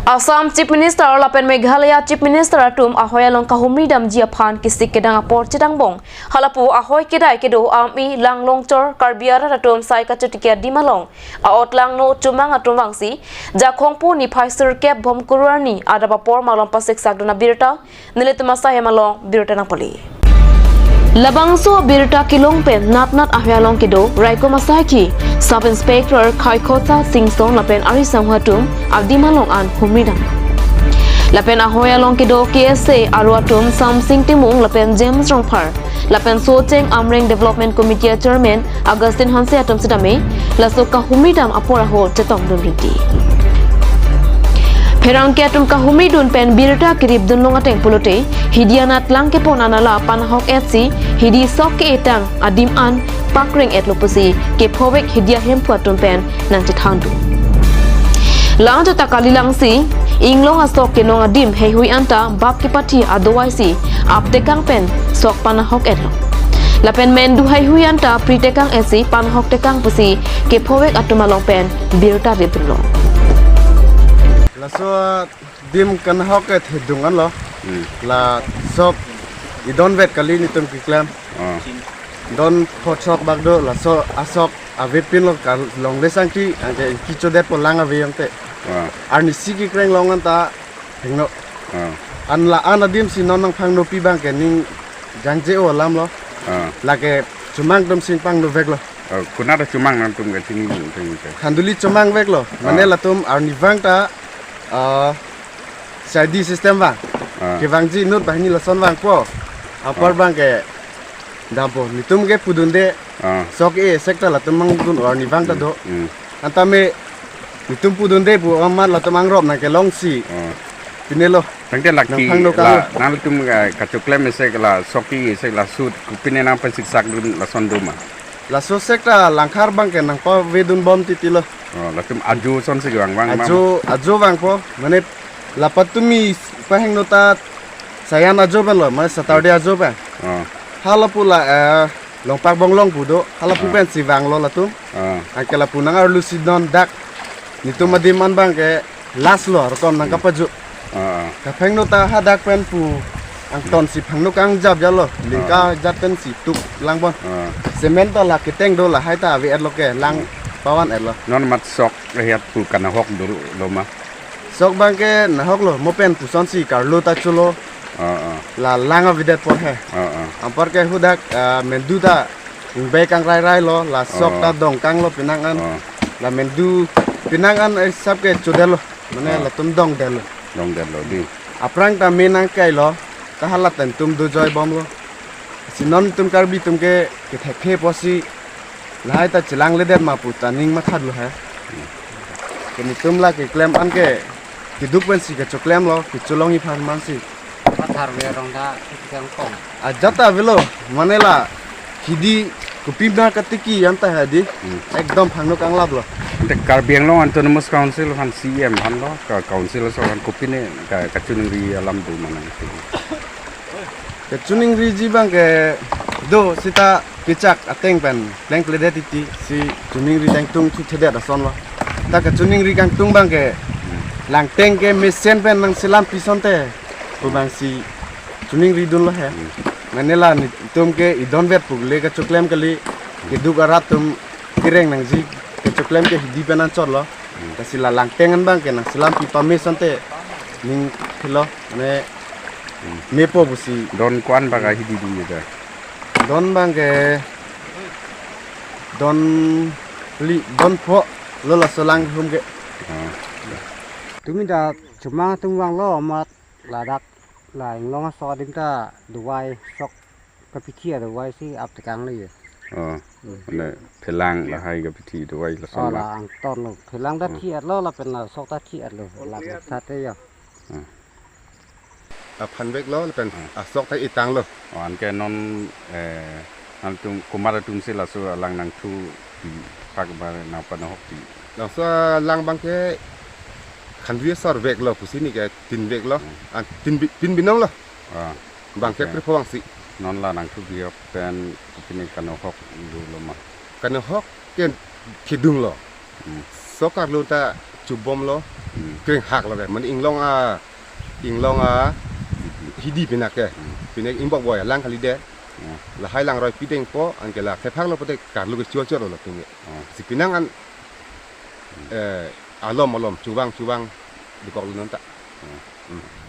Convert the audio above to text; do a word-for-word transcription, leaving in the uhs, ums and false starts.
Assam Chief Minister lapen Meghalaya Chief Minister atum ahoi along kahumri damji aphan kisik kedang apor chetangbong. Halapu ahoi kedai kedo Ami, Langlongchor, Karbi arat atum sai kachotiki adim along a-ot langno chomang atum vangsi Jakhong pu niphai sirkep Bhomkuru arni adap apor malom pasiksak dun abirta nelitum asai hem along birta nangpali. Labangso abirta kelong pen natnat ahoi along kedo raikom asaikhi Sub Inspector Khaikhotsa Singson lapen ari sangho atum adim along an humri dam. Lapen ahoi along kedo K S A aro atum Samsing Timung lapen James Rongphar lapen Socheng Amreng Development Committee Chairman Augustine Hanse atum sitame laso kahumri dam apor ahut chetong dun rinti. Pherangke atum kahumri dun pen birta kerip dun long ateng pulote hidi anat lang kepon anala panahok etsi hidi sok ke-etang adim an pakreng etlo pusi kephovek hidi ahemphu atum pen nangchethang dun. Lang jota kali langsi inglong asok kenong adim heihui anta bap kepathi adovaisi aptekang pen sok panahok etlo. Lapen mendu heihui anta pri tekang etsi panahok tekang pusi kephovek atum along pen birta rip dun long. Laso dim kanahok et hedung anlo. Hmm. La sok idon vet kali nitum keklem. Ah. Don pho sok bak do laso asok avepin lo kalongle sangti anke kichodet po lang ave yangte. Ah. Arnisi kekreng long anta hengno. Ah. An la an adim si non nangphangnopi abang ke ning jangje-o alam lo. Ah. Lake chomang atum si pangnovek lo. Ah, konat chomang nangtum ke chini nangtum ke. Khanduli chomang vek lo. Mane Ah. latum arnivang ta ah, C I D system vang. Ah. Kevangji inut banghini lason vangpo. Apor Ah. abang ke dampo. Nitum ke pudunde. Ah. Sok e sekta latum mangdun arnivang ta do. Hmm. Anta me nitum pudunde pu amat latum angrop nangkelongsi. Ah. Pinelo. Tangte laki Nangphangno la kang. nangtum ka, kachoklem esek la sok e esek la sut kopine nangpasiksak dun lason doma. Laso sekta langkhar abang ke nangpavedun bom titi lo. Oh, latum ajo sonsi vang vang ma. Ajo, ajo vangpo. Mane la patumi pahengno ta sayan ajo pen lo, mane Saturday ajo pen. Oh. Halapu la, eh, Longpak Bonglong pu do, halapu Ah. pensi vanglo latum. Ah. Anke lapu nang arlu si non dak. Nitum adim an abang ke last lo, rokom nang Hmm. kapaju. Ah, ah. Kaphengno ta hadak pen pu angton si phangno kangjap jalo, lingka Ah. jat pensi tuk langbon. Ah. Cement ta la keteng do lahai ta ave etlo ke lang Hmm. pavan etlo. Non mat sok rehiat pu kanahok dulu lo ma. Sok abang ke nahok lo, mo pen pusonsi karlo ta chulo. Ah, ah. La lang avedet por he. Ah, ah. Anpar ke hudak, ah, mendu ta ingbai kangrai rai lo, la sok Oh. ta dongkang lo pinang an. Oh. La mendu pinang an, eh, sab ke chodelo. Mane Ah. latum dongdelo. Dongdelo di. Aphrang ta me nangkailo, ta hala ten tum dojoi bomlo. Si non tum Karbi atum ke kethekphe pusi lahai ta chelangledet ma pu ta ning mathatlo he. Hmm. Ke nitum la keklem an ke keduk pensi kechoklemlo, kecholongji aphan mansi. Pathar ve rong da kikang kong. Ajat ta avelo, mane la hidi kopi ma katiki anta hadi. Hmm. Ekdom phangno kanglaplo. Te Karbi Anglong Autonomous Council aphan C E M aphan lo, ka council aso aphan kopine ka, kachiningri alam do ma nangtum. Kachiningriji abang ke do seta kechak ateng pen plengpledet titi si chiningri tangtung thuthedet ason lo. Ta kachiningri kangtung abang ke langteng ke mesen pen nangselam pison te pu abang si chiningri dunlo he. Hmm. Mane la nitum ke idon vet pu le kachoklem kali keduk arat atum kereng nangji kechoklem ke hidi pen anchot lo. Hmm. Lasi la langteng an abang ke nangselam pi pame son te ning philo mane Hmm. mepo pusi. Don ko-an bak ahidi di ya? Don abang ke don li don pho lo laso lang hum ke. Ah. Tumi ta chomang atum vanglo amat ladak la inglong asok adim ta dovai sok kapithi adovai si aptekang le ye. Oh. Hmm. Mane phelang lahai kapithi dovai lason Oh, ma. la angton lo. Phelang ta Hmm. thi-etlo lapen la sok ta thi-etlo. La thate yo. Hmm. Aphan veklo lapen Hmm. asok ta etanglo. Oh, anke non, eh, nangtum komat atum si laso alang nangthu pi pak ba nangpanahok pi. Laso alang abang ke khandui asor veklo pusi ni ke tin veklo. Hmm. An tin bi-, tin binong lo. Ah. Abang ke Okay. pripho vangsi. Non la nangthu pi ok pen kopine kanahok dolo ma. Kanahok ke kedung lo. Hmm. Sok arlo ta chubomlo, hmm, krenghaklo ke. Mane inglong a, inglong a hidi pinak ke. Hmm. Pinak ingbok boi alang kalidet. Hmm. Lahai langroi pidengpo, anke la thephaklo pute karlu ke chor chor lo pinge. Hmm. Si pinang an, eh, alom alom, chuvang chuvang, dikoklo nonta. Hmm. Hmm.